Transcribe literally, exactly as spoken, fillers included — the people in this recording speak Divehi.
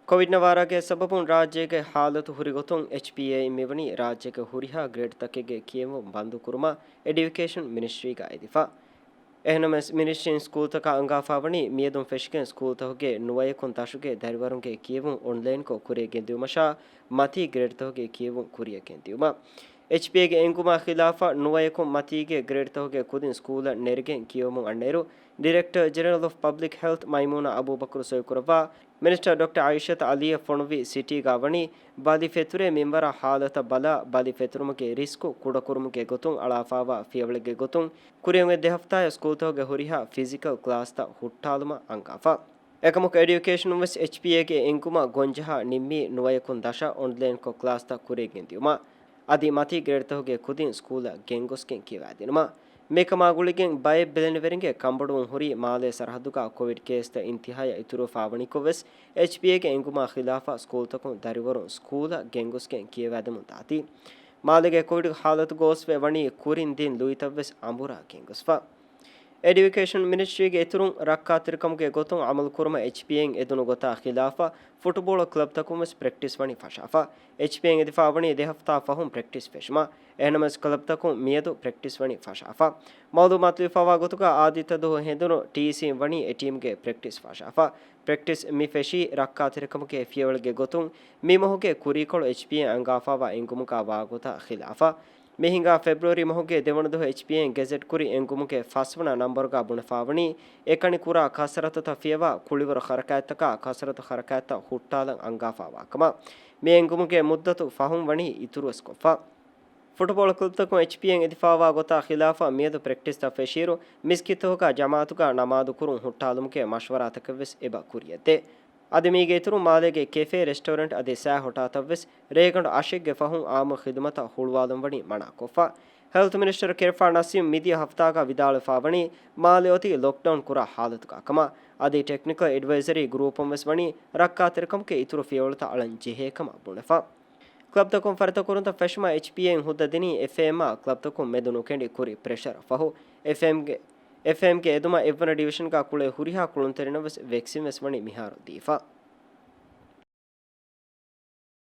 ކޮވިޑް ނަވާރާގެ ސަބަބުން ރާއްޖޭގެ ހާލަތު ހުރިގޮތުން އެޗްޕީއޭއިން މިވަނީ ރާއްޖޭގެ ހުރިހާ ގްރޭޑްތަކެއްގެ ކިޔެވުން ބަންދުކުރުމަށް އެޑިއުކޭޝަން މިނިސްޓްރީގަ އެދިފަ. އެހެނަމެސް މިނިސްޓްރީން ސްކޫލްތަކަށް އަންގާފާވަނީ މިއަދުން ފެށިގެން ސްކޫލްތަކުގެ ނުވަޔަކުން ދަށުގެ ދަރިވަރުންގެ ކިޔެވުން އޮންލައިންކޮށް ކުރިޔަށް ގެންދިއުމަށާ މަތީ ގްރޭޑްތަކުގެ ކިޔެވުން ކުރިޔަށް ގެންދިއުމަށް. އެޗްޕީއޭގެ އެންގުމާ ޚިލާފަށް ނުވަޔަކުން މަތީގެ ގްރޭޑްތަކުގެ ކުދިން ސްކޫލަށް ނެރެގެން ކިޔެވުމުން އަންނައިރު، ޑިރެކްޓަރ ޖެނެރަލް އޮފް ޕަބްލިކް ހެލްތް މައިމޫނާ އަބޫބަކުރު ސޮއިކުރައްވާ، މިނިސްޓަރ ޑޮކްޓަރ އައިޝަތު އަލީއަށް ފޮނުއްވި ސިޓީގަ ވަނީ، ބަލި ފެތުރޭ މިންވަރާ ހާލަތަށް ބަލާ، ބަލި ފެތުރުމުގެ ރިސްކު ކުޑަކުރުމުގެ ގޮތުން އަޅާފާވާ ފިޔަވަޅެއްގެ ގޮތުން، ކުރިއަށް އޮތް ދެ ހަފްތާއަށް ސްކޫލްތަކުގެ ހުރިހާ ފިޒިކަލް ކްލާސްތައް ހުއްޓާލުމަށް އަންގާފަ. އެކަމަކު އެޑިއުކޭޝަނުން ވެސް އެޗްޕީއޭގެ އެންގުމަށް ގޮންޖަހާ ނިންމީ ނުވަޔަކުން ދަށަށް އޮންލައިންކޮށް ކްލާސްތައް ކުރިޔަށް ގެންދިއުމަށް. އަދި މަތީ ގްރޭޑްތަކުގެ ކުދިން ސްކޫލަށް ގެންގޮސްގެން ކިޔަވާދިނުމަށް. މިކަމާ ގުޅިގެން ބައެއް ބެލެނިވެރިންގެ ކަނބޮޑުވުން ހުރީ މާލޭ ސަރަހައްދުގަ ކޮވިޑް ކޭސްތައް އިންތިހާޔަށް އިތުރުވެފާ ވަނިކޮށް ވެސް، އެޗްޕީއޭގެ އެންގުމާ ޚިލާފަށް ސްކޫލްތަކުން ދަރިވަރުން ސްކޫލަށް ގެންގޮސްގެން ކިޔަވާދެމުން ދާތީ. މާލޭގެ ކޮވިޑް ހާލަތު ގޯސްވެ ވަނީ ކުރިން ދިން ލުއިތައް ވެސް އަނބުރާ ގެންގޮސްފަ. އެޑިއުކޭޝަން މިނިސްޓްރީގެ އިތުރުން، ރައްކާތެރިކަމުގެ ގޮތުން އަމަލުކުރުމަށް އެޗްޕީއޭން އެދުނު ގޮތާ ޚިލާފަށް ފުޓުބޯޅަ ކްލަބްތަކުން ވެސް ޕްރެކްޓިސް ވަނީ ފަށާފަ. އެޗްޕީއޭން އެދިފާ ވަނީ ދެ ހަފްތާ ފަހުން ޕްރެކްޓިސް ފެށުމަށް. އެހެނަމަސް ކްލަބްތަކުން މިއަދު ޕްރެކްޓިސް ވަނީ ފަށާފަ. މައުލޫމާތު ލިބިފާވާ ގޮތުގަ އާދިއްތަ ދުވަހު ހެނދުނު ޓީސީން ވަނީ އެ ޓީމްގެ ޕްރެކްޓިސް ފަށާފަ. ޕްރެކްޓިސް މި ފެށީ ރައްކާތެރިކަމުގެ ފިޔަވަޅުގެ ގޮތުން މި މަހުގެ ކުރީކޮޅު އެޗްޕީއޭން އަންގާފާވާ އެންގުމުގަ ވާގޮތާ ޚިލާފަށް. މި ހިނގާ ފެބްރުއަރީ މަހުގެ ދެވަނަ ދުވަހު އެޗްޕީއޭން ގެޒެޓް ކުރި އެންގުމުގެ ފަސްވަނަ ނަންބަރުގަ ބުނެފާވަނީ، އެކަނި ކުރާ ކަސްރަތުތައް ފިޔަވާ ކުޅިވަރު ހަރަކާތްތަކާ ކަސްރަތު ހަރަކާތްތައް ހުއްޓާލަން އަންގާފާވާ ކަމަށް. މި އެންގުމުގެ މުއްދަތު ފަހުން ވަނީ އިތުރުވެސް ކޮށްފަ. ފުޓުބޯޅަ ކްލަބްތަކުން އެޗްޕީއޭން އެދިފާވާ ގޮތާ ޚިލާފަށް މިއަދު ޕްރެކްޓިސްތައް ފެށިއިރު، މިސްކިތްތަކުގަ ޖަމާޢަތުގަ ނަމާދު ކުރުން ހުއްޓާލުމުގެ މަޝްވަރާތަކެއް ވެސް އެބަ ކުރިޔަށްދޭ. އަދި މީގެ އިތުރުން މާލޭގެ ކެފޭ، ރެސްޓޯރެންޓް އަދި ސައި ހޮޓާތައް ވެސް ރޭގަނޑު އަށެއްގެ ފަހުން އާއްމު ޚިދުމަތަށް ހުޅުވާލަން ވަނީ މަނާކޮށްފަ. ހެލްތު މިނިސްޓަރ ކެރިފާ ނަސީމް މިދިޔަ ހަފްތާގަ ވިދާޅުވެފާވަނީ، މާލެ އޮތީ ލޮކްޑައުން ކުރާ ހާލަތުގަ ކަމަށް. އަދި ޓެކްނިކަލް އެޑްވައިޒަރީ ގްރޫޕުން ވެސް ވަނީ ރައްކާތެރިކަމުގެ އިތުރު ފިޔަވަޅުތައް އަޅަން ޖެހޭ ކަމަށް ބުނެފަ. ކްލަބްތަކުން ފަރިތަކުރުންތައް ފެށުމަށް އެޗްޕީއޭން ހުއްދަ ދިނީ އެފްއޭއެމްއާ ކްލަބްތަކުން މެދު ނުކެނޑި ކުރި ޕްރެޝަރަށް ފަހު، އެފްއޭއެމްގެ، އެފްއޭއެމްގެ އެދުމަށް އެއްވަނަ ޑިވިޝަންގަ ކުޅޭ ހުރިހާ ކުޅުންތެރިންނަށް ވެސް ވެކްސިން ވެސް ވަނީ މިހާރު ދީފަ.